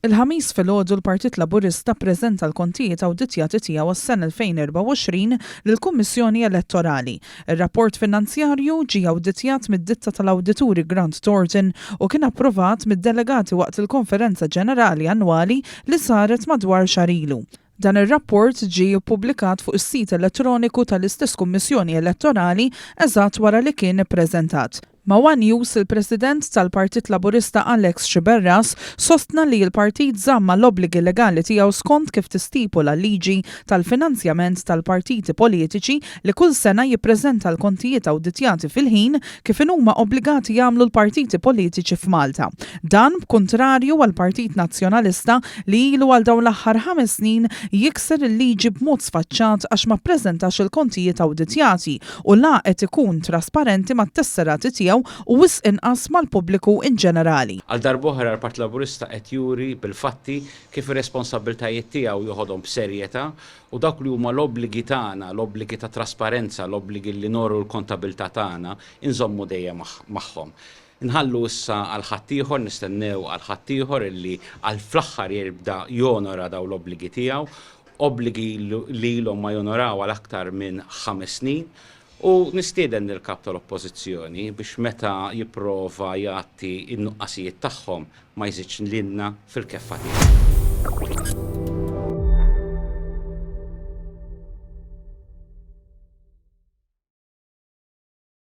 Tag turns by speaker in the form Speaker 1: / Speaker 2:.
Speaker 1: Il-Ħamis filgħodu l-Partit Laburista ppreżenta l-kontijiet awditjati tiegħu għas-sena 2024 lill-Kummissjoni Elettorali. Ir-rapport finanzjarju ġie awditjat mid-ditta tal-awdituri Grant Thornton u kien approvat mid-delegati waqt il-Konferenza Ġenerali Annwali li saret madwar xahar ilu. Dan ir-rapport ġie ppubblikat fuq is-sit elettroniku tal-istess Kummissjoni Elettorali eżatt wara li kien ippreżentat. Ma' one News, il-President tal-Partit Laburista Alex Sciberras sostna li l-partit żamm mal-obbligi legali tiegħu skont kif tistipula l-liġi tal-finanzjament tal-partiti politiċi li kull sena jippreżenta l-kontijiet awditjati fil-ħin kif inhuma obbligati jagħmlu l-partiti politiċi f'Malta. Dan b'kuntrarju għall-Partit Nazzjonalista li ilu għal dawn l-aħħar ħames snin jikser il-liġi b'mod sfaċċat għax ma ppreżentax il-kontijiet awditjati u la qed ikun trasparenti mat-tesserati tiegħu u wisq inqas mal-pubbliku in ġenerali.
Speaker 2: Għal darb'oħra l-Partit Laburista qed juri bil-fatti kif ir-responsabbiltajiet tiegħu joħodhom b'serjetà u dawk li huma l-obbligi tagħna, l-obbligi ta' trasparenza, l-obbligi li noru l-kontabilità tagħna, inżommu dejjem magħhom. Inħallu issa għal ħaddieħor, nistennew għal ħaddieħor illi għal fl-aħħar jibda jonora dawn l-obbligi tiegħu, obbligi li ilhom ma jonoraw għal aktar minn ħames snin, u nistieden lill-Kap tal-Oppożizzjoni biex meta jipprova jgħatti n-nuqqasijiet tagħhom ma jżidx lilna fil-keffa tiegħu.